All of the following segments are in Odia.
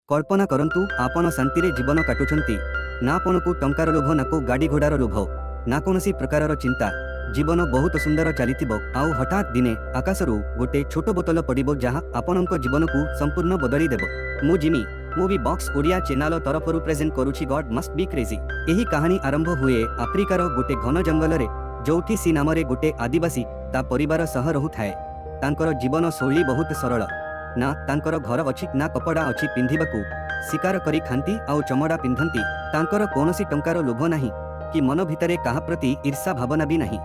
କଳ୍ପନା କରନ୍ତୁ, ଆପଣ ଶାନ୍ତିରେ ଜୀବନ କାଟୁଛନ୍ତି। ନା ଆପଣଙ୍କୁ ଟଙ୍କାର ଲୋଭ, ନା କୋଉ ଗାଡ଼ି ଘୋଡ଼ାର ଲୋଭ, ନା କୌଣସି ପ୍ରକାରର ଚିନ୍ତା। ଜୀବନ ବହୁତ ସୁନ୍ଦର ଚାଲିଥିବ ଆଉ ହଠାତ୍ ଦିନେ ଆକାଶରୁ ଗୋଟେ ଛୋଟ ବୋତଲ ପଡ଼ିବ, ଯାହା ଆପଣଙ୍କ ଜୀବନକୁ ସମ୍ପୂର୍ଣ୍ଣ ବଦଳି ଦେବ। ମୁଁ ଜିମି, ମୁଭି ବକ୍ସ ଓଡ଼ିଆ ଚ୍ୟାନେଲ ତରଫରୁ ପ୍ରେଜେଣ୍ଟ କରୁଛି ଗଡ୍ ମଷ୍ଟ ବି କ୍ରେଜି। ଏହି କାହାଣୀ ଆରମ୍ଭ ହୁଏ ଆଫ୍ରିକାର ଗୋଟେ ଘନ ଜଙ୍ଗଲରେ, ଯୋଉଠି ସି ନାମରେ ଗୋଟେ ଆଦିବାସୀ ତା ପରିବାର ସହ ରହୁଥାଏ। ତାଙ୍କର ଜୀବନ ଶୈଳୀ ବହୁତ ସରଳ। ନା ତାଙ୍କର ଘର ଅଛି, ନା କପଡ଼ା ଅଛି ପିନ୍ଧିବାକୁ। ଶିକାର କରି ଖାନ୍ତି ଆଉ ଚମଡ଼ା ପିନ୍ଧନ୍ତି। ତାଙ୍କର କୌଣସି ଟଙ୍କାର ଲୋଭ ନାହିଁ କି ମନ ଭିତରେ କାହା ପ୍ରତି ଈର୍ଷା ଭାବନା ବି ନାହିଁ।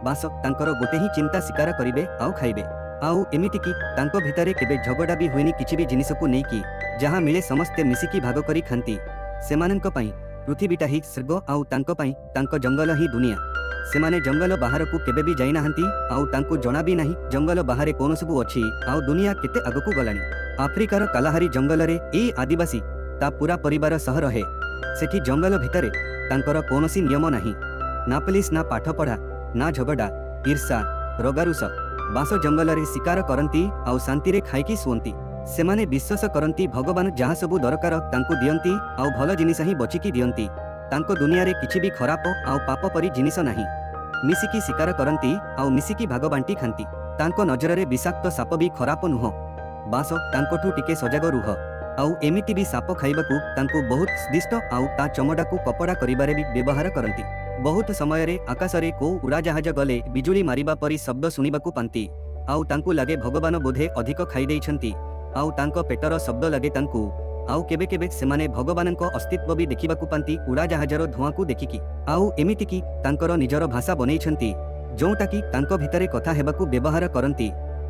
ବାସ ତାଙ୍କର ଗୋଟେ ହିଁ ଚିନ୍ତା, ଶିକାର କରିବେ ଆଉ ଖାଇବେ। ଆଉ ଏମିତିକି ତାଙ୍କ ଭିତରେ କେବେ ଝଗଡ଼ା ବି ହୁଏନି କିଛି ବି ଜିନିଷକୁ ନେଇକି। ଯାହା ମିଳେ ସମସ୍ତେ ମିଶିକି ଭାଗ କରି ଖାନ୍ତି। ସେମାନଙ୍କ ପାଇଁ ପୃଥିବୀଟା ହିଁ ସ୍ୱର୍ଗ ଆଉ ତାଙ୍କ ପାଇଁ ତାଙ୍କ ଜଙ୍ଗଲ ହିଁ ଦୁନିଆ। ସେମାନେ ଜଙ୍ଗଲ ବାହାରକୁ କେବେ ବି ଯାଇନାହାନ୍ତି ଆଉ ତାଙ୍କୁ ଜଣା ବି ନାହିଁ ଜଙ୍ଗଲ ବାହାରେ କଣ ସବୁ ଅଛି ଆଉ ଦୁନିଆ କେତେ ଆଗକୁ ଗଲାଣି। ଆଫ୍ରିକାର କାଲାହାରି ଜଙ୍ଗଲରେ ଏଇ ଆଦିବାସୀ ତା ପୁରା ପରିବାର ସହ ରହେ। ସେଠି ଜଙ୍ଗଲ ଭିତରେ ତାଙ୍କର କୌଣସି ନିୟମ ନାହିଁ, ନା ପୋଲିସ, ନା ପାଠପଢ଼ା, ନା ଝଗଡ଼ା, ଈର୍ଷା, ରଗାରୁଷ। ବାସ ଜଙ୍ଗଲରେ ଶିକାର କରନ୍ତି ଆଉ ଶାନ୍ତିରେ ଖାଇକି ଶୁଅନ୍ତି। ସେମାନେ ବିଶ୍ୱାସ କରନ୍ତି ଭଗବାନ ଯାହା ସବୁ ଦରକାର ତାଙ୍କୁ ଦିଅନ୍ତି ଆଉ ଭଲ ଜିନିଷ ହିଁ ବଚିକି ଦିଅନ୍ତି। ତାଙ୍କ ଦୁନିଆରେ କିଛି ବି ଖରାପ ଆଉ ପାପ ପରି ଜିନିଷ ନାହିଁ। ମିଶିକି ଶିକାର କରନ୍ତି ଆଉ ମିଶିକି ଭାଗ ବାଣ୍ଟି ଖାନ୍ତି। ତାଙ୍କ ନଜରରେ ବିଷାକ୍ତ ସାପ ବି ଖରାପ ନୁହଁ, ବାସ ତାଙ୍କଠୁ ଟିକେ ସଜାଗ ରୁହ। ଆଉ ଏମିତି ବି ସାପ ଖାଇବାକୁ ତାଙ୍କୁ ବହୁତ ସ୍ୱାଦିଷ୍ଟ ଆଉ ତା ଚମଡ଼ାକୁ କପଡ଼ା କରିବାରେ ବି ବ୍ୟବହାର କରନ୍ତି। ବହୁତ ସମୟରେ ଆକାଶରେ କୋଉ ଉଡ଼ାଜାହାଜ ଗଲେ ବିଜୁଳି ମାରିବା ପରି ଶବ୍ଦ ଶୁଣିବାକୁ ପାନ୍ତି ଆଉ ତାଙ୍କୁ ଲାଗେ ଭଗବାନ ବୋଧେ ଅଧିକ ଖାଇ ଦେଇଛନ୍ତି ଆଉ ତାଙ୍କ ପେଟର ଶବ୍ଦ ଲାଗେ ତାଙ୍କୁ। ଆଉ କେବେ କେବେ ସେମାନେ ଭଗବାନଙ୍କ ଅସ୍ତିତ୍ୱ ବି ଦେଖିବାକୁ ପାନ୍ତି ଉଡ଼ାଜାହାଜର ଧୂଆଁକୁ ଦେଖିକି। ଆଉ ଏମିତିକି ତାଙ୍କର ନିଜର ଭାଷା ବନେଇଛନ୍ତି, ଯୋଉଟାକି ତାଙ୍କ ଭିତରେ କଥା ହେବାକୁ ବ୍ୟବହାର କରନ୍ତି,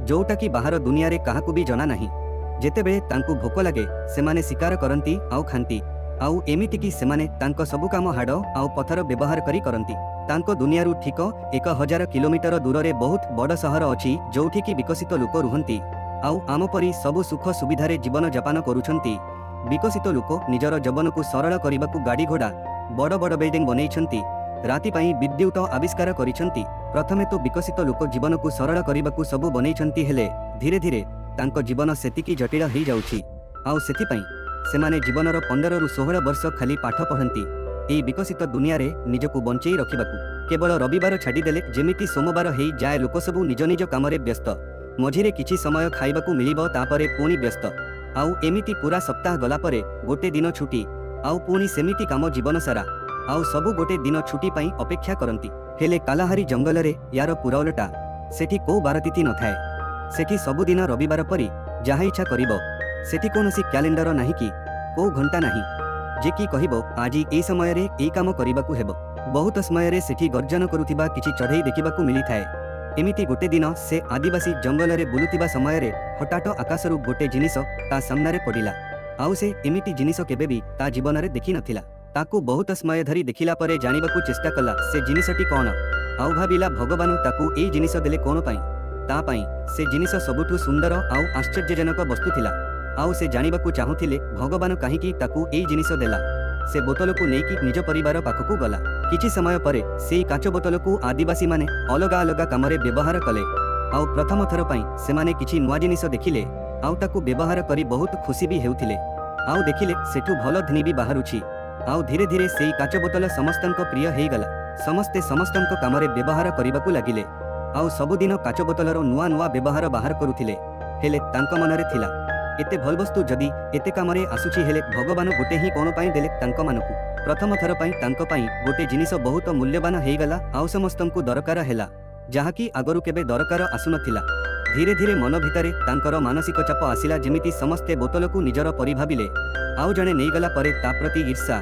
ଯୋଉଟାକି ବାହାର ଦୁନିଆରେ କାହାକୁ ବି ଜଣା ନାହିଁ। ଯେତେବେଳେ ତାଙ୍କୁ ଭୋକ ଲାଗେ, ସେମାନେ ଶିକାର କରନ୍ତି ଆଉ ଖାନ୍ତି। ଆଉ ଏମିତିକି ସେମାନେ ତାଙ୍କ ସବୁ କାମ ହାଡ଼ ଆଉ ପଥର ବ୍ୟବହାର କରି କରନ୍ତି। ତାଙ୍କ ଦୁନିଆରୁ ଠିକ 1000 କିଲୋମିଟର ଦୂରରେ ବହୁତ ବଡ଼ ସହର ଅଛି, ଯୋଉଠିକି ବିକଶିତ ଲୋକ ରୁହନ୍ତି ଆଉ ଆମ ପରି ସବୁ ସୁଖ ସୁବିଧାରେ ଜୀବନ ଯାପନ କରୁଛନ୍ତି। ବିକଶିତ ଲୋକ ନିଜର ଜୀବନକୁ ସରଳ କରିବାକୁ ଗାଡ଼ି ଘୋଡ଼ା, ବଡ଼ ବଡ଼ ବିଲ୍ଡିଂ ବନେଇଛନ୍ତି, ରାତି ପାଇଁ ବିଦ୍ୟୁତ ଆବିଷ୍କାର କରିଛନ୍ତି। ପ୍ରଥମେ ତ ବିକଶିତ ଲୋକ ଜୀବନକୁ ସରଳ କରିବାକୁ ସବୁ ବନେଇଛନ୍ତି, ହେଲେ ଧୀରେ ଧୀରେ ତାଙ୍କ ଜୀବନ ସେତିକି ଜଟିଳ ହେଇଯାଉଛି। ଆଉ ସେଥିପାଇଁ ସେମାନେ ଜୀବନର 15ରୁ 16 ବର୍ଷ ଖାଲି ପାଠ ପଢ଼ନ୍ତି ଏଇ ବିକଶିତ ଦୁନିଆରେ ନିଜକୁ ବଞ୍ଚେଇ ରଖିବାକୁ। କେବଳ ରବିବାର ଛାଡ଼ିଦେଲେ ଯେମିତି ସୋମବାର ହେଇଯାଏ, ଲୋକ ସବୁ ନିଜ ନିଜ କାମରେ ବ୍ୟସ୍ତ। ମଝିରେ କିଛି ସମୟ ଖାଇବାକୁ ମିଳିବ, ତାପରେ ପୁଣି ବ୍ୟସ୍ତ। ଆଉ ଏମିତି ପୁରା ସପ୍ତାହ ଗଲା ପରେ ଗୋଟେ ଦିନ ଛୁଟି ଆଉ ପୁଣି ସେମିତି କାମ ଜୀବନ ସାରା। ଆଉ ସବୁ ଗୋଟେ ଦିନ ଛୁଟି ପାଇଁ ଅପେକ୍ଷା କରନ୍ତି। ହେଲେ କାଲାହାରି ଜଙ୍ଗଲରେ ୟାର ପୁରା ଓଲଟା। ସେଠି କୋଉ ବାର ତିଥି ନଥାଏ। ସେଠି ସବୁଦିନ ରବିବାର ପରି, ଯାହା ଇଚ୍ଛା କରିବ। ସେଠି କୌଣସି କ୍ୟାଲେଣ୍ଡର ନାହିଁ କି କୋଉ ଘଣ୍ଟା ନାହିଁ ଯେ କି କହିବ ଆଜି ଏଇ ସମୟରେ ଏଇ କାମ କରିବାକୁ ହେବ। ବହୁତ ସମୟରେ ସେଠି ଗର୍ଜନ କରୁଥିବା କିଛି ଚଢ଼େଇ ଦେଖିବାକୁ ମିଳିଥାଏ। ଏମିତି ଗୋଟେ ଦିନ ସେ ଆଦିବାସୀ ଜଙ୍ଗଲରେ ବୁଲୁଥିବା ସମୟରେ ହଠାତ୍ ଆକାଶରୁ ଗୋଟେ ଜିନିଷ ତା ସାମ୍ନାରେ ପଡ଼ିଲା। ଆଉ ସେ ଏମିତି ଜିନିଷ କେବେ ବି ତା ଜୀବନରେ ଦେଖିନଥିଲା। ତାକୁ ବହୁତ ସମୟ ଧରି ଦେଖିଲା ପରେ ଜାଣିବାକୁ ଚେଷ୍ଟା କଲା ସେ ଜିନିଷଟି କ'ଣ। ଆଉ ଭାବିଲା ଭଗବାନ ତାକୁ ଏଇ ଜିନିଷ ଦେଲେ କ'ଣ ପାଇଁ? ତା ପାଇଁ ସେ ଜିନିଷ ସବୁଠୁ ସୁନ୍ଦର ଆଉ ଆଶ୍ଚର୍ଯ୍ୟଜନକ ବସ୍ତୁ ଥିଲା। ଆଉ ସେ ଜାଣିବାକୁ ଚାହୁଁଥିଲେ ଭଗବାନ କାହିଁକି ତାକୁ ଏଇ ଜିନିଷ ଦେଲା। ସେ ବୋତଲକୁ ନେଇକି ନିଜ ପରିବାର ପାଖକୁ ଗଲା। କିଛି ସମୟ ପରେ ସେଇ କାଚ ବୋତଲକୁ ଆଦିବାସୀମାନେ ଅଲଗା ଅଲଗା କାମରେ ବ୍ୟବହାର କଲେ। ଆଉ ପ୍ରଥମ ଥର ପାଇଁ ସେମାନେ କିଛି ନୂଆ ଜିନିଷ ଦେଖିଲେ ଆଉ ତାକୁ ବ୍ୟବହାର କରି ବହୁତ ଖୁସି ବି ହେଉଥିଲେ। ଆଉ ଦେଖିଲେ ସେଠୁ ଭଲ ଧ୍ୱନି ବି ବାହାରୁଛି। ଆଉ ଧୀରେ ଧୀରେ ସେଇ କାଚ ବୋତଲ ସମସ୍ତଙ୍କ ପ୍ରିୟ ହେଇଗଲା। ସମସ୍ତେ ସମସ୍ତଙ୍କ କାମରେ ବ୍ୟବହାର କରିବାକୁ ଲାଗିଲେ ଆଉ ସବୁଦିନ କାଚ ବୋତଲର ନୂଆ ନୂଆ ବ୍ୟବହାର ବାହାର କରୁଥିଲେ। ହେଲେ ତାଙ୍କ ମନରେ ଥିଲା, ଏତେ ଭଲ ବସ୍ତୁ ଯଦି ଏତେ କାମରେ ଆସୁଛି, ହେଲେ ଭଗବାନ ଗୋଟେ ହିଁ କ'ଣ ପାଇଁ ଦେଲେ ତାଙ୍କ ମାନଙ୍କୁ? ପ୍ରଥମ ଥର ପାଇଁ ତାଙ୍କ ପାଇଁ ଗୋଟେ ଜିନିଷ ବହୁତ ମୂଲ୍ୟବାନ ହେଇଗଲା ଆଉ ସମସ୍ତଙ୍କୁ ଦରକାର ହେଲା, ଯାହାକି ଆଗରୁ କେବେ ଦରକାର ଆସୁନଥିଲା। ଧୀରେ ଧୀରେ ମନ ଭିତରେ ତାଙ୍କର ମାନସିକ ଚାପ ଆସିଲା, ଯେମିତି ସମସ୍ତେ ବୋତଲକୁ ନିଜର ପରି ଭାବିଲେ ଆଉ ଜଣେ ନେଇଗଲା ପରେ ତା ପ୍ରତି ଈର୍ଷା,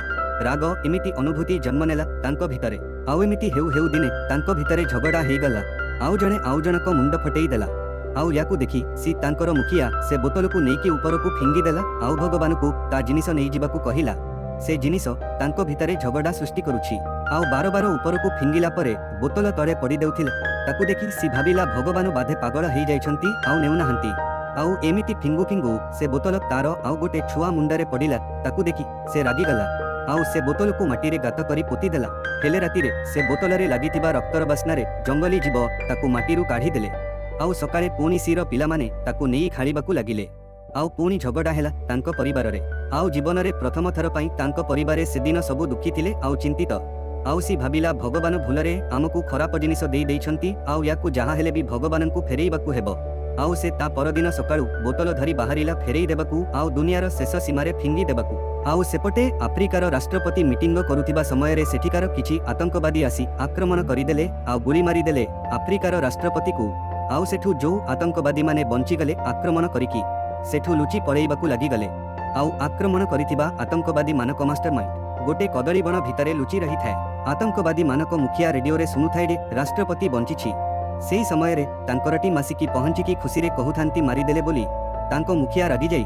ରାଗ ଏମିତି ଅନୁଭୂତି ଜନ୍ମ ନେଲା ତାଙ୍କ ଭିତରେ। ଆଉ ଏମିତି ହେଉ ହେଉ ଦିନେ ତାଙ୍କ ଭିତରେ ଝଗଡ଼ା ହେଇଗଲା ଆଉ ଜଣେ ଆଉ ଜଣକ ମୁଣ୍ଡ ଫଟେଇ ଦେଲା। ଆଉ ୟାକୁ ଦେଖି ସି ତାଙ୍କର ମୁଖିଆ ସେ ବୋତଲକୁ ନେଇକି ଉପରକୁ ଫିଙ୍ଗିଦେଲା ଆଉ ଭଗବାନକୁ ତା ଜିନିଷ ନେଇଯିବାକୁ କହିଲା। ସେ ଜିନିଷ ତାଙ୍କ ଭିତରେ ଝଗଡ଼ା ସୃଷ୍ଟି କରୁଛି। ଆଉ ବାରବାର ଉପରକୁ ଫିଙ୍ଗିଲା ପରେ ବୋତଲ ତଳେ ପଡ଼ି ଦେଉଥିଲା। ତାକୁ ଦେଖି ସି ଭାବିଲା ଭଗବାନ ବାଧେ ପାଗଳ ହେଇଯାଇଛନ୍ତି ଆଉ ନେଉନାହାନ୍ତି। ଆଉ ଏମିତି ଫିଙ୍ଗୁ ଫିଙ୍ଗୁ ସେ ବୋତଲ ତାର ଆଉ ଗୋଟେ ଛୁଆ ମୁଣ୍ଡରେ ପଡ଼ିଲା। ତାକୁ ଦେଖି ସେ ରାଗିଗଲା ଆଉ ସେ ବୋତଲକୁ ମାଟିରେ ଗାତ କରି ପୋତିଦେଲା। ହେଲେ ରାତିରେ ସେ ବୋତଲରେ ଲାଗିଥିବା ରକ୍ତର ବାସ୍ନାରେ ଜଙ୍ଗଲୀ ଜୀବ ତାକୁ ମାଟିରୁ କାଢ଼ିଦେଲେ। ଆଉ ସକାଳେ ପୁଣି ସିର ପିଲାମାନେ ତାକୁ ନେଇ ଖେଳିବାକୁ ଲାଗିଲେ। ଆଉ ପୁଣି ଝଗଡ଼ା ହେଲା ତାଙ୍କ ପରିବାରରେ। ଆଉ ଜୀବନରେ ପ୍ରଥମ ଥର ପାଇଁ ତାଙ୍କ ପରିବାରେ ସେଦିନ ସବୁ ଦୁଃଖୀ ଥିଲେ ଆଉ ଚିନ୍ତିତ। ଆଉ ସି ଭାବିଲା, ଭଗବାନ ଭୁଲରେ ଆମକୁ ଖରାପ ଜିନିଷ ଦେଇ ଦେଇଛନ୍ତି ଆଉ ୟାକୁ ଯାହା ହେଲେ ବି ଭଗବାନଙ୍କୁ ଫେରେଇବାକୁ ହେବ। ଆଉ ସେ ତା ପରଦିନ ସକାଳୁ ବୋତଲ ଧରି ବାହାରିଲା ଫେରେଇ ଦେବାକୁ ଆଉ ଦୁନିଆର ଶେଷ ସୀମାରେ ଫିଙ୍ଗି ଦେବାକୁ। ଆଉ ସେପଟେ ଆଫ୍ରିକାର ରାଷ୍ଟ୍ରପତି ମିଟିଙ୍ଗ କରୁଥିବା ସମୟରେ ସେଠିକାର କିଛି ଆତଙ୍କବାଦୀ ଆସି ଆକ୍ରମଣ କରିଦେଲେ ଆଉ ଗୁଳି ମାରିଦେଲେ ଆଫ୍ରିକାର ରାଷ୍ଟ୍ରପତିକୁ। ଆଉ ସେଠୁ ଯୋଉ ଆତଙ୍କବାଦୀମାନେ ବଞ୍ଚିଗଲେ ଆକ୍ରମଣ କରିକି, ସେଠୁ ଲୁଚି ପଳେଇବାକୁ ଲାଗିଗଲେ। ଆଉ ଆକ୍ରମଣ କରିଥିବା ଆତଙ୍କବାଦୀ ମାନଙ୍କ ମାଷ୍ଟରମାଇଣ୍ଡ ଗୋଟେ କଦଳୀ ବଣ ଭିତରେ ଲୁଚି ରହିଥାଏ। ଆତଙ୍କବାଦୀ ମାନଙ୍କ ମୁଖିଆ ରେଡିଓରେ ଶୁଣୁଥାଏ ଯେ ରାଷ୍ଟ୍ରପତି ବଞ୍ଚିଛି। ସେଇ ସମୟରେ ତାଙ୍କର ଟିମ୍ ଆସିକି ପହଞ୍ଚିକି ଖୁସିରେ କହୁଥାନ୍ତି ମାରିଦେଲେ ବୋଲି। ତାଙ୍କ ମୁଖିଆ ରାଗିଯାଇ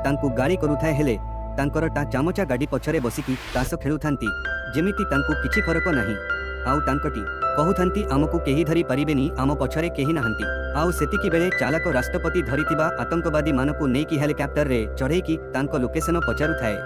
ତାଙ୍କୁ ଗାଳି କରୁଥାଏ, ହେଲେ ତାଙ୍କର ଟା ଚାମଚା ଗାଡ଼ି ପଛରେ ବସିକି ତାସ ଖେଳୁଥାନ୍ତି, ଯେମିତି ତାଙ୍କୁ କିଛି ଫରକ ନାହିଁ। ଆଉ ତାଙ୍କଟି କହୁଥାନ୍ତି, ଆମକୁ କେହି ଧରି ପାରିବେନି, ଆମ ପଛରେ କେହି ନାହାନ୍ତି। ଆଉ ସେତିକି ବେଳେ ଚାଲାକ ରାଷ୍ଟ୍ରପତି ଧରିଥିବା ଆତଙ୍କବାଦୀ ମାନଙ୍କୁ ନେଇକି ହେଲିକପ୍ଟରରେ ଚଢ଼େଇକି ତାଙ୍କ ଲୋକେସନ ପଚାରୁଥାଏ।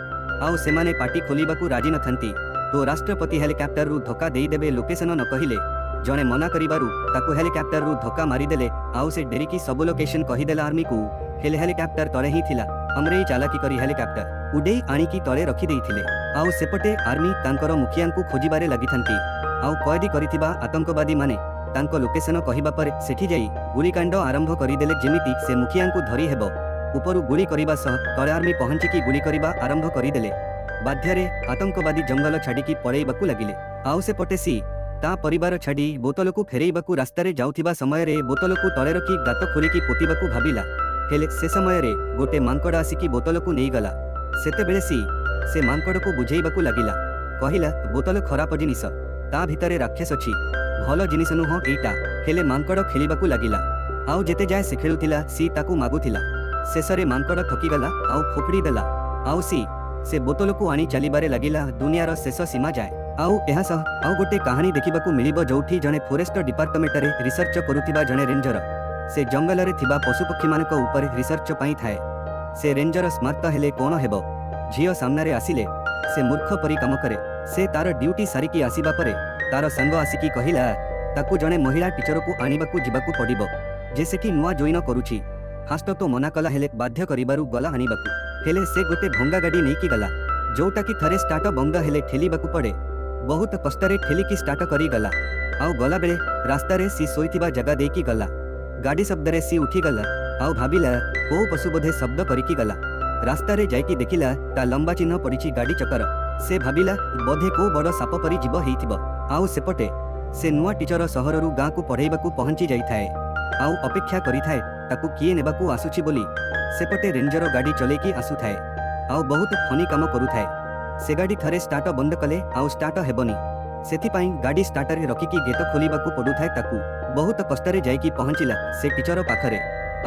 ଆଉ ସେମାନେ ପାଟି ଖୋଲିବାକୁ ରାଜି ନଥାନ୍ତି। ତ ରାଷ୍ଟ୍ରପତି ହେଲିକପ୍ଟରରୁ ଧକ୍କା ଦେଇଦେବେ ଲୋକେସନ ନ କହିଲେ। ଜଣେ ମନା କରିବାରୁ ତାକୁ ହେଲିକପ୍ଟରରୁ ଧକ୍କା ମାରିଦେଲେ ଆଉ ସେ ଡେରିକି ସବୁ ଲୋକେସନ କହିଦେଲା ଆର୍ମିକୁ। ହେଲେ ହେଲିକପ୍ଟର ତଳେ ହିଁ ଥିଲା। ଅମରେଇ ଚାଲାକି କରି ହେଲିକପ୍ଟର ଉଡେଇ ଆଣିକି ତଳେ ରଖିଦେଇଥିଲେ। ଆଉ ସେପଟେ ଆର୍ମି ତାଙ୍କର ମୁଖିଆଙ୍କୁ ଖୋଜିବାରେ ଲାଗିଥାନ୍ତି। ଆଉ କଏଦୀ କରିଥିବା ଆତଙ୍କବାଦୀ ମାନେ ତାଙ୍କ ଲୋକେସନ କହିବା ପରେ ସେଠି ଯାଇ ଗୁଳିକାଣ୍ଡ ଆରମ୍ଭ କରିଦେଲେ, ଯେମିତି ସେ ମୁଖିଆଙ୍କୁ ଧରି ହେବ। ଉପରୁ ଗୁଳି କରିବା ସହ ତଳେ ଆର୍ମି ପହଞ୍ଚିକି ଗୁଳି କରିବା ଆରମ୍ଭ କରିଦେଲେ। ବାଧ୍ୟରେ ଆତଙ୍କବାଦୀ ଜଙ୍ଗଲ ଛାଡ଼ିକି ପଳେଇବାକୁ ଲାଗିଲେ। ଆଉ ସେପଟେ ସି ତା ପରିବାର ଛାଡ଼ି ବୋତଲକୁ ଫେରେଇବାକୁ ରାସ୍ତାରେ ଯାଉଥିବା ସମୟରେ ବୋତଲକୁ ତଳେ ରଖି ଗାତ ଖୋଳିକି ପୋତିବାକୁ ଭାବିଲା। ହେଲେ ସେ ସମୟରେ ଗୋଟେ ମାଙ୍କଡ଼ ଆସିକି ବୋତଲକୁ ନେଇଗଲା। ସେତେବେଳେ ସି ସେ ମାଙ୍କଡ଼କୁ ବୁଝେଇବାକୁ ଲାଗିଲା। କହିଲା, ବୋତଲ ଖରାପ ଜିନିଷ, ତା ଭିତରେ ରାକ୍ଷସ ଅଛି, ଭଲ ଜିନିଷ ନୁହଁ ଏଇଟା। ହେଲେ ମାଙ୍କଡ଼ ଖେଳିବାକୁ ଲାଗିଲା। ଆଉ ଯେତେ ଯାଏ ସେ ଖେଳୁଥିଲା, ସି ତାକୁ ମାଗୁଥିଲା। ଶେଷରେ ମାଙ୍କଡ଼ ଥକିଗଲା ଆଉ ଫୋପଡ଼ି ଦେଲା। ଆଉ ସି ସେ ବୋତଲକୁ ଆଣି ଚାଲିବାରେ ଲାଗିଲା ଦୁନିଆର ଶେଷ ସୀମା ଯାଏ। ଆଉ ଏହା ସହ ଆଉ ଗୋଟେ କାହାଣୀ ଦେଖିବାକୁ ମିଳିବ, ଯୋଉଠି ଜଣେ ଫରେଷ୍ଟ ଡିପାର୍ଟମେଣ୍ଟରେ ରିସର୍ଚ୍ଚ କରୁଥିବା ଜଣେ ରେଞ୍ଜର ସେ ଜଙ୍ଗଲରେ ଥିବା ପଶୁପକ୍ଷୀମାନଙ୍କ ଉପରେ ରିସର୍ଚ୍ଚ ପାଇଁ ଥାଏ। ସେ ରେଞ୍ଜର ସ୍ମାର୍ଟ ହେଲେ କ'ଣ ହେବ, ଝିଅ ସାମ୍ନାରେ ଆସିଲେ ସେ ମୂର୍ଖ ପରି କାମ କରେ। ସେ ତାର ଡ୍ୟୁଟି ସାରିକି ଆସିବା ପରେ ତାର ସାଙ୍ଗ ଆସିକି କହିଲା, ତାକୁ ଜଣେ ମହିଳା ଟିଚରକୁ ଆଣିବାକୁ ଯିବାକୁ ପଡ଼ିବ, ଯେ ସେଠି ନୂଆ ଜଏନ କରୁଛି। ଫାଷ୍ଟ ତ ମନା କଲା, ହେଲେ ବାଧ୍ୟ କରିବାରୁ ଗଲା ଆଣିବାକୁ। ହେଲେ ସେ ଗୋଟେ ଭଙ୍ଗା ଗାଡ଼ି ନେଇକି ଗଲା, ଯୋଉଟାକି ଥରେ ଷ୍ଟାର୍ଟ ବନ୍ଦ ହେଲେ ଠେଲିବାକୁ ପଡ଼େ। ବହୁତ କଷ୍ଟରେ ଠେଲିକି ଷ୍ଟାର୍ଟ କରି ଗଲା। ଆଉ ଗଲାବେଳେ ରାସ୍ତାରେ ସି ଶୋଇଥିବା ଜାଗା ଦେଇକି ଗଲା। ଗାଡ଼ି ଶବ୍ଦରେ ସି ଉଠିଗଲା ଆଉ ଭାବିଲା କୋଉ ପଶୁ ବୋଧେ ଶବ୍ଦ କରିକି ଗଲା। ରାସ୍ତାରେ ଯାଇକି ଦେଖିଲା ତା ଲମ୍ବା ଚିହ୍ନ ପଡ଼ିଛି ଗାଡ଼ି ଚକର। ସେ ଭାବିଲା ବୋଧେ କୋଉ ବଡ଼ ସାପ ପରି ଜୀବ ହେଇଥିବ। ଆଉ ସେପଟେ ସେ ନୂଆ ଟିଚର ସହରରୁ ଗାଁକୁ ପଢ଼େଇବାକୁ ପହଞ୍ଚି ଯାଇଥାଏ ଆଉ ଅପେକ୍ଷା କରିଥାଏ ତାକୁ କିଏ ନେବାକୁ ଆସୁଛି ବୋଲି। ସେପଟେ ରେଞ୍ଜର ଗାଡ଼ି ଚଲେଇକି ଆସୁଥାଏ ଆଉ ବହୁତ ଫନି କାମ କରୁଥାଏ। ସେ ଗାଡ଼ି ଥରେ ଷ୍ଟାର୍ଟ ବନ୍ଦ କଲେ ଆଉ ଷ୍ଟାର୍ଟ ହେବନି। ସେଥିପାଇଁ ଗାଡ଼ି ଷ୍ଟାର୍ଟରେ ରଖିକି ଗେଟ ଖୋଲିବାକୁ ପଡୁଥାଏ ତାକୁ। ବହୁତ କଷ୍ଟରେ ଯାଇକି ପହଞ୍ଚିଲା ସେ ଟିଚର ପାଖରେ।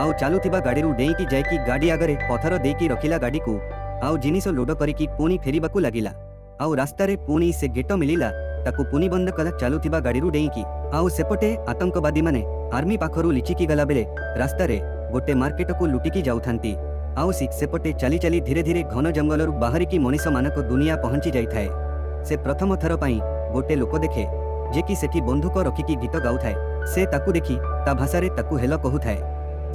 ଆଉ ଚାଲୁଥିବା ଗାଡ଼ିରୁ ଡେଇଁକି ଯାଇକି ଗାଡ଼ି ଆଗରେ ପଥର ଦେଇକି ରଖିଲା ଗାଡ଼ିକୁ। ଆଉ ଜିନିଷ ଲୋଡ କରିକି ପୁଣି ଫେରିବାକୁ ଲାଗିଲା। ଆଉ ରାସ୍ତାରେ ପୁଣି ସେ ଗେଟ ମିଳିଲା, ତାକୁ ପୁଣି ବନ୍ଦ କଲା ଚାଲୁଥିବା ଗାଡ଼ିରୁ ଡେଇଁକି। ଆଉ ସେପଟେ ଆତଙ୍କବାଦୀମାନେ ଆର୍ମି ପାଖରୁ ଲିଚିକି ଗଲାବେଳେ ରାସ୍ତାରେ ଗୋଟେ ମାର୍କେଟକୁ ଲୁଟିକି ଯାଉଥାନ୍ତି। ଆଉ ସି ସେପଟେ ଚାଲି ଚାଲି ଧୀରେ ଧୀରେ ଘନ ଜଙ୍ଗଲରୁ ବାହାରିକି ମଣିଷମାନଙ୍କ ଦୁନିଆ ପହଞ୍ଚି ଯାଇଥାଏ। ସେ ପ୍ରଥମ ଥର ପାଇଁ ଗୋଟେ ଲୋକ ଦେଖେ, ଯେ କି ସେଠି ବନ୍ଧୁକ ରଖିକି ଗୀତ ଗାଉଥାଏ। ସେ ତାକୁ ଦେଖି ତା ଭାଷାରେ ତାକୁ ହେଲ କହୁଥାଏ।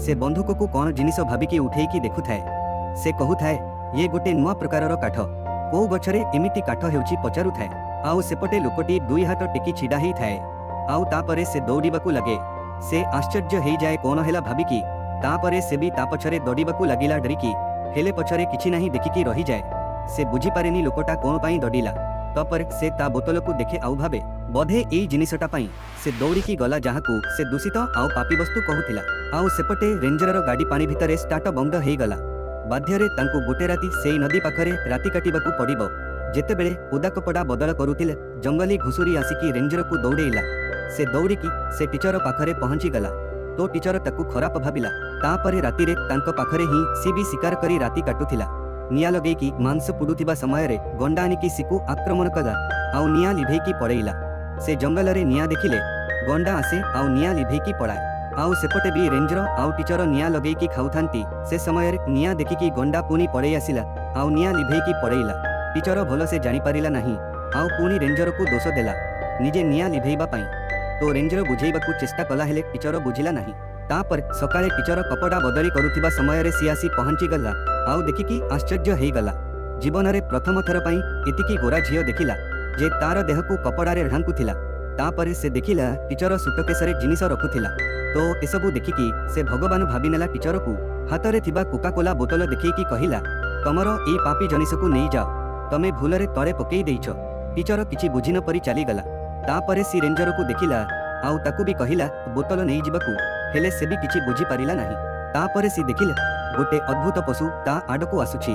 ସେ ବନ୍ଧୁକକୁ କ'ଣ ଜିନିଷ ଭାବିକି ଉଠେଇକି ଦେଖୁଥାଏ। ସେ କହୁଥାଏ, ଇଏ ଗୋଟେ ନୂଆ ପ୍ରକାରର କାଠ, କୋଉ ଗଛରେ ଏମିତି କାଠ ହେଉଛି ପଚାରୁଥାଏ। ଆଉ ସେପଟେ ଲୋକଟି ଦୁଇ ହାତ ଟେକି ଛିଡ଼ା ହେଇଥାଏ। ଆଉ ତାପରେ ସେ ଦୌଡ଼ିବାକୁ ଲାଗେ। ସେ ଆଶ୍ଚର୍ଯ୍ୟ ହେଇଯାଏ କ'ଣ ହେଲା ଭାବିକି। ତାପରେ ସେ ବି ତା ପଛରେ ଦୌଡ଼ିବାକୁ ଲାଗିଲା ଡରିକି। ହେଲେ ପଛରେ କିଛି ନାହିଁ ଦେଖିକି ରହିଯାଏ। ସେ ବୁଝିପାରେନି ଲୋକଟା କ'ଣ ପାଇଁ ଦୌଡ଼ିଲା। ତାପରେ ସେ ତା ବୋତଲକୁ ଦେଖେ ଆଉ ଭାବେ, ବୋଧେ ଏଇ ଜିନିଷଟା ପାଇଁ ସେ ଦୌଡ଼ିକି ଗଲା, ଯାହାକୁ ସେ ଦୂଷିତ ଆଉ ପାପି ବସ୍ତୁ କହୁଥିଲା। ଆଉ ସେପଟେ ରେଞ୍ଜରର ଗାଡ଼ି ପାଣି ଭିତରେ ଷ୍ଟାର୍ଟ ବନ୍ଦ ହେଇଗଲା। ବାଧ୍ୟରେ ତାଙ୍କୁ ଗୋଟେ ରାତି ସେଇ ନଦୀ ପାଖରେ ରାତି କାଟିବାକୁ ପଡ଼ିବ। ଯେତେବେଳେ ଓଦା କପଡ଼ା ବଦଳ କରୁଥିଲେ, ଜଙ୍ଗଲୀ ଘୁଷୁରୀ ଆସିକି ରେଞ୍ଜରକୁ ଦୌଡ଼େଇଲା। ସେ ଦୌଡ଼ିକି ସେ ଟିଚର ପାଖରେ ପହଞ୍ଚିଗଲା। ତୋ ଟିଚର ତାକୁ ଖରାପ ଭାବିଲା। ତାପରେ ରାତିରେ ତାଙ୍କ ପାଖରେ ହିଁ ସି ବି ଶିକାର କରି ରାତି କାଟୁଥିଲା। ନିଆଁ ଲଗେଇକି ମାଂସ ପୋଡୁଥିବା ସମୟରେ ଗଣ୍ଡା ଆଣିକି ସିକୁ ଆକ୍ରମଣ କଲା ଆଉ ନିଆଁ ଲିଭେଇକି ପଳେଇଲା। ସେ ଜଙ୍ଗଲରେ ନିଆଁ ଦେଖିଲେ ଗଣ୍ଡା ଆସେ ଆଉ ନିଆଁ ଲିଭେଇକି ପଳାଏ। ଆଉ ସେପଟେ ବି ରେଞ୍ଜର ଆଉ ଟିଚର ନିଆଁ ଲଗେଇକି ଖାଉଥାନ୍ତି। ସେ ସମୟରେ ନିଆଁ ଦେଖିକି ଗଣ୍ଡା ପୁଣି ପଳେଇ ଆସିଲା ଆଉ ନିଆଁ ଲିଭେଇକି ପଳେଇଲା। ଟିଚର ଭଲସେ ଜାଣିପାରିଲା ନାହିଁ ଆଉ ପୁଣି ରେଞ୍ଜରକୁ ଦୋଷ ଦେଲା ନିଜେ ନିଆଁ ଲିଭେଇବା ପାଇଁ। ତ ରେଞ୍ଜର ବୁଝେଇବାକୁ ଚେଷ୍ଟା କଲା, ହେଲେ ଟିଚର ବୁଝିଲା ନାହିଁ। ତାପରେ ସକାଳେ ଟିଚର କପଡ଼ା ବଦଳି କରୁଥିବା ସମୟରେ ସିଏ ଆସି ପହଞ୍ଚିଗଲା ଆଉ ଦେଖିକି ଆଶ୍ଚର୍ଯ୍ୟ ହେଇଗଲା। ଜୀବନରେ ପ୍ରଥମ ଥର ପାଇଁ ଏତିକି ଗୋରା ଝିଅ ଦେଖିଲା ଯେ ତାର ଦେହକୁ କପଡ଼ାରେ ଢାଙ୍କୁଥିଲା। ତାପରେ ସେ ଦେଖିଲା ଟିଚର ସୁଟକେସରେ ଜିନିଷ ରଖୁଥିଲା। ତ ଏସବୁ ଦେଖିକି ସେ ଭଗବାନ ଭାବିନେଲା ଟିଚରକୁ। ହାତରେ ଥିବା କୋକାକୋଲା ବୋତଲ ଦେଖେଇକି କହିଲା, ତମର ଏଇ ପାପି ଜିନିଷକୁ ନେଇଯାଅ, ତମେ ଭୁଲରେ ତଳେ ପକେଇ ଦେଇଛ। ଟିଚର କିଛି ବୁଝି ନ ପରି ଚାଲିଗଲା। ତାପରେ ସି ରେଞ୍ଜରକୁ ଦେଖିଲା ଆଉ ତାକୁ ବି କହିଲା ବୋତଲ ନେଇଯିବାକୁ, ହେଲେ ସେ ବି କିଛି ବୁଝିପାରିଲା ନାହିଁ। ତାପରେ ସେ ଦେଖିଲା ଗୋଟେ ଅଦ୍ଭୁତ ପଶୁ ତା ଆଡ଼କୁ ଆସୁଛି।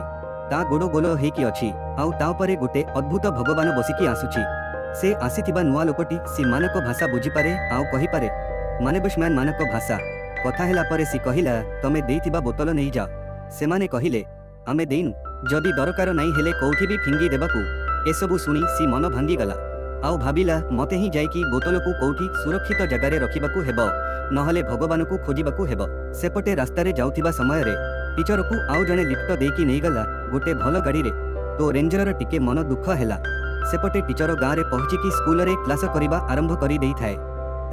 ତା ଗୋଡ଼ ଗୋଲ ହେଇକି ଅଛି ଆଉ ତା ଉପରେ ଗୋଟେ ଅଦ୍ଭୁତ ଭଗବାନ ବସିକି ଆସୁଛି। ସେ ଆସିଥିବା ନୂଆ ଲୋକଟି ସି ମାନଙ୍କ ଭାଷା ବୁଝିପାରେ ଆଉ କହିପାରେ, ମାନେ ବୁଶମ୍ୟାନ ମାନଙ୍କ ଭାଷା। କଥା ହେଲା ପରେ ସି କହିଲା, ତମେ ଦେଇଥିବା ବୋତଲ ନେଇଯାଅ। ସେମାନେ କହିଲେ, ଆମେ ଦେଇନୁ, ଯଦି ଦରକାର ନାହିଁ ହେଲେ କୋଉଠି ବି ଫିଙ୍ଗି ଦେବାକୁ। ଏସବୁ ଶୁଣି ସି ମନ ଭାଙ୍ଗିଗଲା ଆଉ ଭାବିଲା, ମତେ ହିଁ ଯାଇକି ବୋତଲକୁ କୋଉଠି ସୁରକ୍ଷିତ ଜାଗାରେ ରଖିବାକୁ ହେବ, ନହେଲେ ଭଗବାନକୁ ଖୋଜିବାକୁ ହେବ। ସେପଟେ ରାସ୍ତାରେ ଯାଉଥିବା ସମୟରେ ଟିଚରକୁ ଆଉ ଜଣେ ଲିଫ୍ଟ ଦେଇକି ନେଇଗଲା ଗୋଟେ ଭଲ ଗାଡ଼ିରେ। ତ ରେଞ୍ଜରର ଟିକେ ମନ ଦୁଃଖ ହେଲା। ସେପଟେ ଟିଚର ଗାଁରେ ପହଞ୍ଚିକି ସ୍କୁଲରେ କ୍ଲାସ କରିବା ଆରମ୍ଭ କରିଦେଇଥାଏ।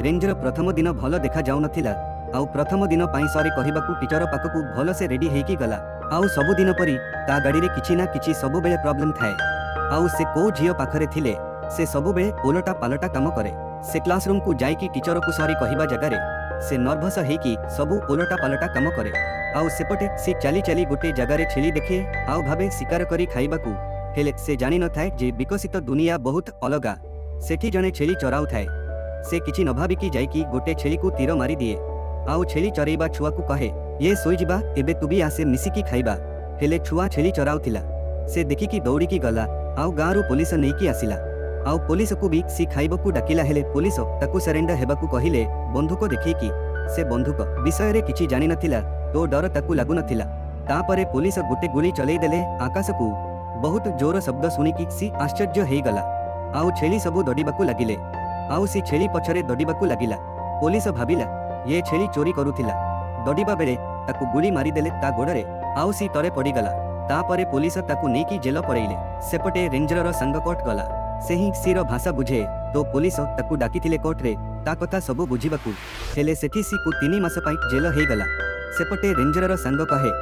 ରେଞ୍ଜର ପ୍ରଥମ ଦିନ ଭଲ ଦେଖାଯାଉନଥିଲା ଆଉ ପ୍ରଥମ ଦିନ ପାଇଁ ସରି କହିବାକୁ ଟିଚର ପାଖକୁ ଭଲସେ ରେଡି ହେଇକି ଗଲା। ଆଉ ସବୁଦିନ ପରି ତା ଗାଡ଼ିରେ କିଛି ନା କିଛି ସବୁବେଳେ ପ୍ରୋବ୍ଲେମ ଥାଏ। ଆଉ ସେ କୋଉ ଝିଅ ପାଖରେ ଥିଲେ ସେ ସବୁବେଳେ ଓଲଟା ପାଲଟା କାମ କରେ। ସେ କ୍ଲାସରୁମକୁ ଯାଇକି ଟିଚରକୁ ସରି କହିବା ଜାଗାରେ ସେ ନର୍ଭସ ହେଇକି ସବୁ ଓଲଟା ପାଲଟା କାମ କରେ। ଆଉ ସେପଟେ ସେ ଚାଲି ଚାଲି ଗୋଟେ ଜାଗାରେ ଛେଳି ଦେଖେ ଆଉ ଭାବେ ଶିକାର କରି ଖାଇବାକୁ। ହେଲେ ସେ ଜାଣିନଥାଏ ଯେ ବିକଶିତ ଦୁନିଆ ବହୁତ ଅଲଗା। ସେଠି ଜଣେ ଛେଳି ଚରାଉଥାଏ। ସେ କିଛି ନ ଭାବିକି ଯାଇକି ଗୋଟେ ଛେଳିକୁ ତୀର ମାରିଦିଏ ଆଉ ଛେଳି ଚରେଇବା ଛୁଆକୁ କହେ, ଇଏ ଶୋଇଯିବା ଏବେ, ତୁ ବି ଆସେ, ମିଶିକି ଖାଇବା। ହେଲେ ଛୁଆ ଛେଳି ଚରାଉଥିଲା। ସେ ଦେଖିକି ଦୌଡ଼ିକି ଗଲା ଆଉ ଗାଁରୁ ପୋଲିସ ନେଇକି ଆସିଲା ଆଉ ପୋଲିସକୁ ବି ସି ଖାଇବାକୁ ଡାକିଲା। ହେଲେ ପୋଲିସ ତାକୁ ସରେଣ୍ଡର ହେବାକୁ କହିଲେ ବନ୍ଧୁକ ଦେଖେଇକି। ସେ ବନ୍ଧୁକ ବିଷୟରେ କିଛି ଜାଣିନଥିଲା, ତ ଡର ତାକୁ ଲାଗୁନଥିଲା। ତାପରେ ପୋଲିସ ଗୋଟେ ଗୁଳି ଚଲେଇ ଦେଲେ ଆକାଶକୁ। ବହୁତ ଜୋର ଶବ୍ଦ ଶୁଣିକି ସି ଆଶ୍ଚର୍ଯ୍ୟ ହେଇଗଲା ଆଉ ଛେଳି ସବୁ ଦୌଡ଼ିବାକୁ ଲାଗିଲେ ଆଉ ସି ଛେଳି ପଛରେ ଦୌଡ଼ିବାକୁ ଲାଗିଲା। ପୋଲିସ ଭାବିଲା ଇଏ ଛେଳି ଚୋରି କରୁଥିଲା। ଦୌଡ଼ିବା ବେଳେ ତାକୁ ଗୁଳି ମାରିଦେଲେ ତା ଗୋଡ଼ରେ ଆଉ ସି ତଳେ ପଡ଼ିଗଲା। ତାପରେ ପୋଲିସ ତାକୁ ନେଇକି ଜେଲ ପଳେଇଲେ। ସେପଟେ ରେଞ୍ଜରର ସାଙ୍ଗ କୋର୍ଟ ଗଲା। ସେ ହିଁ ସିର ଭାଷା ବୁଝେ। ତ ପୋଲିସ ତାକୁ ଡାକିଥିଲେ କୋର୍ଟରେ ତା କଥା ସବୁ ବୁଝିବାକୁ। ହେଲେ ସେଠି ସିକୁ 3 ମାସ ପାଇଁ ଜେଲ ହେଇଗଲା। ସେପଟେ ରେଞ୍ଜରର ସାଙ୍ଗ କହେ,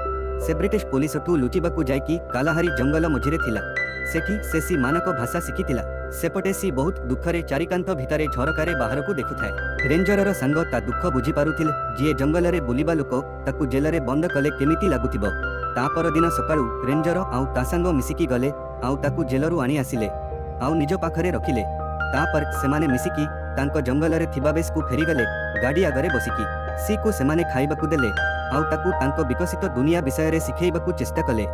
ସେ ବ୍ରିଟିଶ ପୋଲିସଠୁ ଲୁଚିବାକୁ ଯାଇକି କାଲାହାରି ଜଙ୍ଗଲ ମଝିରେ ଥିଲା। ସେଠି ସେ ସି ମାନଙ୍କ ଭାଷା ଶିଖିଥିଲା। ସେପଟେ ସି ବହୁତ ଦୁଃଖରେ ଚାରିକାନ୍ଥ ଭିତରେ ଝରକାରେ ବାହାରକୁ ଦେଖୁଥାଏ। ରେଞ୍ଜରର ସାଙ୍ଗ ତା ଦୁଃଖ ବୁଝିପାରୁଥିଲେ। ଯିଏ ଜଙ୍ଗଲରେ ବୁଲିବା ଲୋକ, ତାକୁ ଜେଲରେ ବନ୍ଦ କଲେ କେମିତି ଲାଗୁଥିବ? ତା ପରଦିନ ସକାଳୁ ରେଞ୍ଜର ଆଉ ତା ସାଙ୍ଗ ମିଶିକି ଗଲେ ଆଉ ତାକୁ ଜେଲରୁ ଆଣି ଆସିଲେ ଆଉ ନିଜ ପାଖରେ ରଖିଲେ। ତାପରେ ସେମାନେ ମିଶିକି ତାଙ୍କ ଜଙ୍ଗଲରେ ଥିବା ବେସ୍କୁ ଫେରିଗଲେ ଗାଡ଼ି ଆଗରେ ବସିକି। ସିକୁ ସେମାନେ ଖାଇବାକୁ ଦେଲେ ଆଉ ତାକୁ ତାଙ୍କ ବିକଶିତ ଦୁନିଆ ବିଷୟରେ ଶିଖେଇବାକୁ ଚେଷ୍ଟା କଲେ।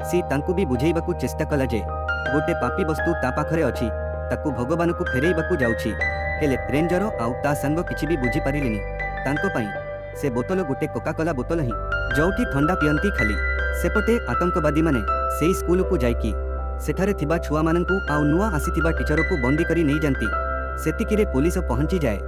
ସି ତାଙ୍କୁ ବି ବୁଝେଇବାକୁ ଚେଷ୍ଟା କଲା ଯେ ଗୋଟେ ପାପି ବସ୍ତୁ ତା ପାଖରେ ଅଛି, ତାକୁ ଭଗବାନକୁ ଫେରେଇବାକୁ ଯାଉଛି। ହେଲେ ରେଞ୍ଜର ଆଉ ତା ସାଙ୍ଗ କିଛି ବି ବୁଝିପାରିଲେନି। ତାଙ୍କ ପାଇଁ ସେ ବୋତଲ ଗୋଟେ କୋକାକୋଲା ବୋତଲ ହିଁ, ଯୋଉଠି ଥଣ୍ଡା ପିଅନ୍ତି ଖାଲି। ସେପଟେ ଆତଙ୍କବାଦୀମାନେ ସେଇ ସ୍କୁଲକୁ ଯାଇକି ସେଠାରେ ଥିବା ଛୁଆମାନଙ୍କୁ ଆଉ ନୂଆ ଆସିଥିବା ଟିଚରକୁ ବନ୍ଦୀ କରି ନେଇଯାନ୍ତି। ସେତିକିରେ ପୋଲିସ ପହଞ୍ଚିଯାଏ।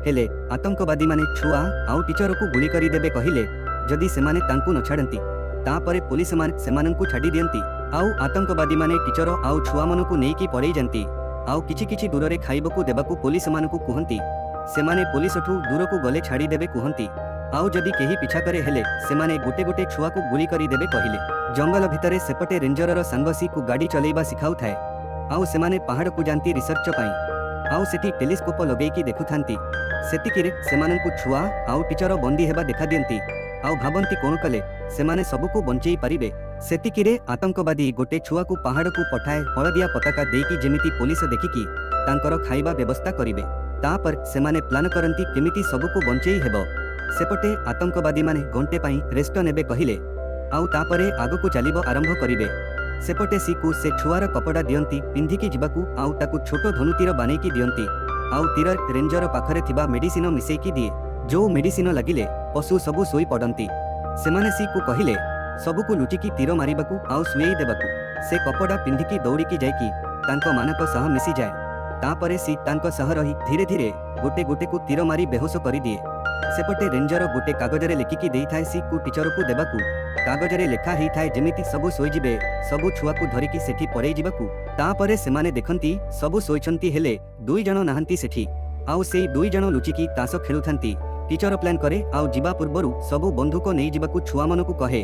ହେଲେ ଆତଙ୍କବାଦୀମାନେ ଛୁଆ ଆଉ ଟିଚରକୁ ଗୁଳି କରିଦେବେ କହିଲେ, ଯଦି ସେମାନେ ତାଙ୍କୁ ନ ଛାଡ଼ନ୍ତି। ତାପରେ ପୋଲିସମାନେ ସେମାନଙ୍କୁ ଛାଡ଼ି ଦିଅନ୍ତି ଆଉ ଆତଙ୍କବାଦୀମାନେ ଟିଚର ଆଉ ଛୁଆମାନଙ୍କୁ ନେଇକି ପଳେଇଯାନ୍ତି ଆଉ କିଛି କିଛି ଦୂରରେ ଖାଇବାକୁ ଦେବାକୁ ପୋଲିସମାନଙ୍କୁ କୁହନ୍ତି। ସେମାନେ ପୋଲିସଠୁ ଦୂରକୁ ଗଲେ ଛାଡ଼ିଦେବେ କୁହନ୍ତି ଆଉ ଯଦି କେହି ପିଛା କରେ ହେଲେ ସେମାନେ ଗୋଟେ ଗୋଟେ ଛୁଆକୁ ଗୁଳି କରିଦେବେ କହିଲେ। ଜଙ୍ଗଲ ଭିତରେ ସେପଟେ ରେଞ୍ଜରର ସାଙ୍ଗ ସିକୁ ଗାଡ଼ି ଚଲେଇବା ଶିଖାଉଥାଏ ଆଉ ସେମାନେ ପାହାଡ଼କୁ ଯାଆନ୍ତି ରିସର୍ଚ୍ଚ ପାଇଁ ଆଉ ସେଠି ଟେଲିସ୍କୋପ ଲଗେଇକି ଦେଖୁଥାନ୍ତି। ସେତିକିରେ ସେମାନଙ୍କୁ ଛୁଆ ଆଉ ଟିଚର ବନ୍ଦୀ ହେବା ଦେଖାଦିଅନ୍ତି ଆଉ ଭାବନ୍ତି କଣ କଲେ ସେମାନେ ସବୁକୁ ବଞ୍ଚେଇ ପାରିବେ। ସେତିକିରେ ଆତଙ୍କବାଦୀ ଗୋଟେ ଛୁଆକୁ ପାହାଡ଼କୁ ପଠାଏ ହଳଦିଆ ପତାକା ଦେଇକି, ଯେମିତି ପୋଲିସ ଦେଖିକି ତାଙ୍କର ଖାଇବା ବ୍ୟବସ୍ଥା କରିବେ। ତାପରେ ସେମାନେ ପ୍ଲାନ୍ କରନ୍ତି କେମିତି ସବୁକୁ ବଞ୍ଚେଇ ହେବ। ସେପଟେ ଆତଙ୍କବାଦୀମାନେ ଘଣ୍ଟେ ପାଇଁ ରେଷ୍ଟ ନେବେ କହିଲେ ଆଉ ତାପରେ ଆଗକୁ ଚାଲିବ ଆରମ୍ଭ କରିବେ। ସେପଟେ ସିକୁ ସେ ଛୁଆର କପଡ଼ା ଦିଅନ୍ତି ପିନ୍ଧିକି ଯିବାକୁ ଆଉ ତାକୁ ଛୋଟ ଧନୁତୀର ବାନେଇକି ଦିଅନ୍ତି ଆଉ ତୀର ରେଞ୍ଜର ପାଖରେ ଥିବା ମେଡିସିନ ମିଶେଇକି ଦିଏ, ଯୋଉ ମେଡିସିନ ଲାଗିଲେ ପଶୁ ସବୁ ଶୋଇ ପଡ଼ନ୍ତି। ସେମାନେ ସିକୁ କହିଲେ ସବୁକୁ ଲୁଚିକି ତୀର ମାରିବାକୁ ଆଉ ଶୁଏଇ ଦେବାକୁ। ସେ କପଡ଼ା ପିନ୍ଧିକି ଦୌଡ଼ିକି ଯାଇକି ତାଙ୍କ ମାନଙ୍କ ସହ ମିଶିଯାଏ। ତାପରେ ସି ତାଙ୍କ ସହ ରହି ଧୀରେ ଧୀରେ ଗୋଟେ ଗୋଟେକୁ ତୀର ମାରି ବେହୋସ କରିଦିଏ। ସେପଟେ ରେଞ୍ଜର ଗୋଟେ କାଗଜରେ ଲେଖିକି ଦେଇଥାଏ ସିକୁ ଟିଚରକୁ ଦେବାକୁ। କାଗଜରେ ଲେଖା ହେଇଥାଏ ଯେମିତି ସବୁ ଶୋଇଯିବେ, ସବୁ ଛୁଆକୁ ଧରିକି ସେଠି ପଳେଇ ଯିବାକୁ। ତାପରେ ସେମାନେ ଦେଖନ୍ତି ସବୁ ଶୋଇଛନ୍ତି, ହେଲେ ଦୁଇ ଜଣ ନାହାନ୍ତି ସେଠି ଆଉ ସେଇ ଦୁଇ ଜଣ ଲୁଚିକି ତାସ ଖେଳୁଥାନ୍ତି। ଟିଚର ପ୍ଲାନ୍ କରେ ଆଉ ଯିବା ପୂର୍ବରୁ ସବୁ ବନ୍ଧୁକ ନେଇଯିବାକୁ ଛୁଆମାନଙ୍କୁ କହେ।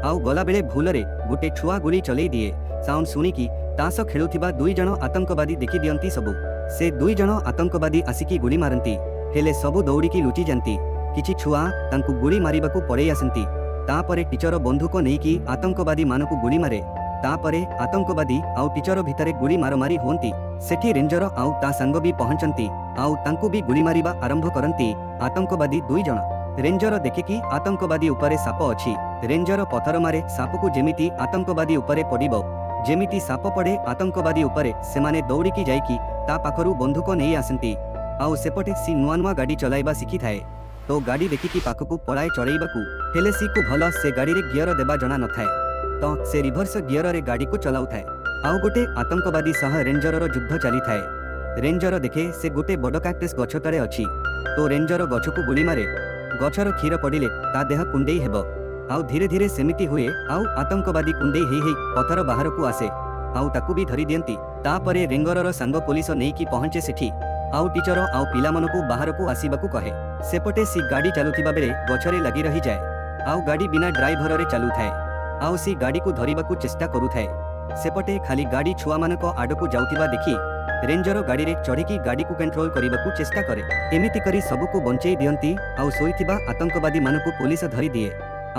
ଆଉ ଗଲାବେଳେ ଭୁଲରେ ଗୋଟେ ଛୁଆ ଗୁଳି ଚଲେଇ ଦିଏ। ସାଉଣ୍ଡ ଶୁଣିକି ତାସ ଖେଳୁଥିବା ଦୁଇ ଜଣ ଆତଙ୍କବାଦୀ ଦେଖିଦିଅନ୍ତି ସବୁ। ସେ ଦୁଇ ଜଣ ଆତଙ୍କବାଦୀ ଆସିକି ଗୁଳି ମାରନ୍ତି, ହେଲେ ସବୁ ଦୌଡ଼ିକି ଲୁଚିଯାନ୍ତି। କିଛି ଛୁଆ ତାଙ୍କୁ ଗୁଳି ମାରିବାକୁ ପଳେଇ ଆସନ୍ତି। ତାପରେ ଟିଚର ବନ୍ଧୁକ ନେଇକି ଆତଙ୍କବାଦୀ ମାନଙ୍କୁ ଗୁଳି ମାରେ। ତାପରେ ଆତଙ୍କବାଦୀ ଆଉ ଟିଚର ଭିତରେ ଗୁଳି ମାରମାରି ହୁଅନ୍ତି। ସେଠି ରେଞ୍ଜର ଆଉ ତା ସାଙ୍ଗ ବି ପହଞ୍ଚନ୍ତି ଆଉ ତାଙ୍କୁ ବି ଗୁଳି ମାରିବା ଆରମ୍ଭ କରନ୍ତି ଆତଙ୍କବାଦୀ ଦୁଇ ଜଣ। ରେଞ୍ଜର ଦେଖିକି ଆତଙ୍କବାଦୀ ଉପରେ ସାପ ଅଛି। ରେଞ୍ଜର ପଥର ମାରେ ସାପକୁ, ଯେମିତି ଆତଙ୍କବାଦୀ ଉପରେ ପଡ଼ିବ। ଯେମିତି ସାପ ପଡ଼େ ଆତଙ୍କବାଦୀ ଉପରେ, ସେମାନେ ଦୌଡ଼ିକି ଯାଇକି ତା ପାଖରୁ ବନ୍ଧୁକ ନେଇ ଆସନ୍ତି। ଆଉ ସେପଟେ ସି ନୂଆ ନୂଆ ଗାଡ଼ି ଚଲାଇବା ଶିଖିଥାଏ, ତ ଗାଡ଼ି ଦେଖିକି ପାଖକୁ ପଳାଏ ଚଳେଇବାକୁ। ହେଲେ ସିକୁ ଭଲ ସେ ଗାଡ଼ିରେ ଗିଅର ଦେବା ଜଣା ନଥାଏ, ତ ସେ ରିଭର୍ସ ଗିଅରରେ ଗାଡ଼ିକୁ ଚଲାଉଥାଏ। ଆଉ ଗୋଟେ ଆତଙ୍କବାଦୀ ସହ ରେଞ୍ଜରର ଯୁଦ୍ଧ ଚାଲିଥାଏ। ରେଞ୍ଜର ଦେଖେ ସେ ଗୋଟେ ବଡ଼ କାକ୍ଟସ୍ ଗଛ ତଳେ ଅଛି, ତ ରେଞ୍ଜର ଗଛକୁ ଗୁଳି ମାରେ। ଗଛର କ୍ଷୀର ପଡ଼ିଲେ ତା ଦେହ କୁଣ୍ଡେଇ ହେବ ଆଉ ଧୀରେ ଧୀରେ ସେମିତି ହୁଏ। ଆଉ ଆତଙ୍କବାଦୀ କୁଣ୍ଡେଇ ହେଇ ହେଇ ପଥର ବାହାରକୁ ଆସେ ଆଉ ତାକୁ ବି ଧରି ଦିଅନ୍ତି। ତାପରେ ରେଞ୍ଜରର ସାଙ୍ଗ ପୋଲିସ ନେଇକି ପହଞ୍ଚେ ସେଠି ଆଉ ଟିଚର ଆଉ ପିଲାମାନଙ୍କୁ ବାହାରକୁ ଆସିବାକୁ କହେ। ସେପଟେ ସି ଗାଡ଼ି ଚାଲୁଥିବା ବେଳେ ଗଛରେ ଲାଗି ରହିଯାଏ ଆଉ ଗାଡ଼ି ବିନା ଡ୍ରାଇଭରରେ ଚାଲୁଥାଏ ଆଉ ସି ଗାଡ଼ିକୁ ଧରିବାକୁ ଚେଷ୍ଟା କରୁଥାଏ। ସେପଟେ ଖାଲି ଗାଡ଼ି ଛୁଆମାନଙ୍କ ଆଡ଼କୁ ଯାଉଥିବା ଦେଖି ରେଞ୍ଜର ଗାଡ଼ିରେ ଚଢ଼ିକି ଗାଡ଼ିକୁ କଣ୍ଟ୍ରୋଲ କରିବାକୁ ଚେଷ୍ଟା କରେ। ଏମିତି କରି ସବୁକୁ ବଞ୍ଚେଇ ଦିଅନ୍ତି ଆଉ ଶୋଇଥିବା ଆତଙ୍କବାଦୀମାନଙ୍କୁ ପୋଲିସ ଧରିଦିଏ।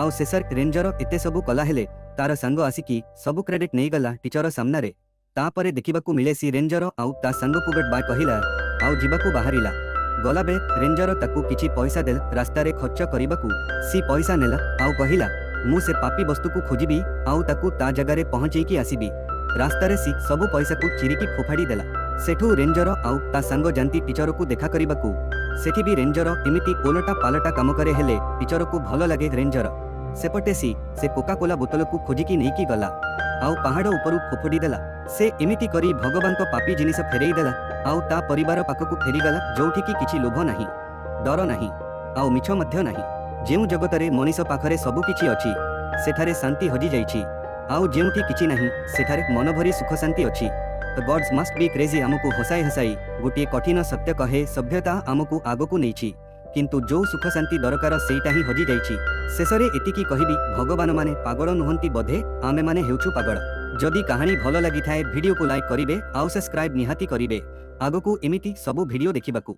ଆଉ ଶେଷରେ ରେଞ୍ଜର ଏତେ ସବୁ କଲା, ହେଲେ ତାର ସାଙ୍ଗ ଆସିକି ସବୁ କ୍ରେଡିଟ୍ ନେଇଗଲା ଟିଚର ସାମ୍ନାରେ। ତାପରେ ଦେଖିବାକୁ ମିଳେ ସି ରେଞ୍ଜର ଆଉ ତା ସାଙ୍ଗକୁ ଗୁଡ୍ ବାଏ କହିଲା ଆଉ ଯିବାକୁ ବାହାରିଲା। ଗଲାବେଳେ ରେଞ୍ଜର ତାକୁ କିଛି ପଇସା ଦେଲା ରାସ୍ତାରେ ଖର୍ଚ୍ଚ କରିବାକୁ। ସି ପଇସା ନେଲା ଆଉ କହିଲା, ମୁଁ ସେ ପାପି ବସ୍ତୁକୁ ଖୋଜିବି ଆଉ ତାକୁ ତା ଜାଗାରେ ପହଞ୍ଚେଇକି ଆସିବି। ରାସ୍ତାରେ ସି ସବୁ ପଇସାକୁ ଚିରିକି ଫୋଫାଡ଼ି ଦେଲା। ସେଠୁ ରେଞ୍ଜର ଆଉ ତା ସାଙ୍ଗ ଯାନ୍ତି ଟିଚରକୁ ଦେଖା କରିବାକୁ। ସେଠି ବି ରେଞ୍ଜର ଏମିତି ଓଲଟା ପାଲଟା କାମ କରେ, ହେଲେ ଟିଚରକୁ ଭଲ ଲାଗେ ରେଞ୍ଜର। ସେପଟେ ସି ସେ କୋକା କୋଲା ବୋତଲକୁ ଖୋଜିକି ନେଇକି ଗଲା ଆଉ ପାହାଡ଼ ଉପରୁ ଫୋଫାଡ଼ି ଦେଲା। ସେ ଏମିତି କରି ଭଗବାନଙ୍କ ପାପି ଜିନିଷ ଫେରେଇ ଦେଲା ଆଉ ତା ପରିବାର ପାଖକୁ ଫେରିଗଲା, ଯୋଉଠିକି କିଛି ଲୋଭ ନାହିଁ, ଡର ନାହିଁ ଆଉ ମିଛ ମଧ୍ୟ ନାହିଁ। ଯେଉଁ ଜଗତରେ ମଣିଷ ପାଖରେ ସବୁ କିଛି ଅଛି, ସେଠାରେ ଶାନ୍ତି ହଜିଯାଇଛି ଆଉ ଯେଉଁଠି କିଛି ନାହିଁ, ସେଠାରେ ମନଭରି ସୁଖ ଶାନ୍ତି ଅଛି। The gods must be crazy ଆମକୁ ହସାଇ ହସାଇ ଗୋଟିଏ କଠିନ ସତ୍ୟ କହେ, ସଭ୍ୟତା ଆମକୁ ଆଗକୁ ନେଇଛି, କିନ୍ତୁ ଯୋଉ ସୁଖ ଶାନ୍ତି ଦରକାର, ସେଇଟା ହିଁ ହଜିଯାଇଛି। ଶେଷରେ ଏତିକି କହିବି, ଭଗବାନମାନେ ପାଗଳ ନୁହନ୍ତି ବୋଧେ, ଆମେମାନେ ହେଉଛୁ ପାଗଳ। ଯଦି କାହାଣୀ ଭଲ ଲାଗିଥାଏ, ଭିଡ଼ିଓକୁ ଲାଇକ୍ କରିବେ ଆଉ ସବସ୍କ୍ରାଇବ୍ ନିହାତି କରିବେ ଆଗକୁ ଏମିତି ସବୁ ଭିଡ଼ିଓ ଦେଖିବାକୁ।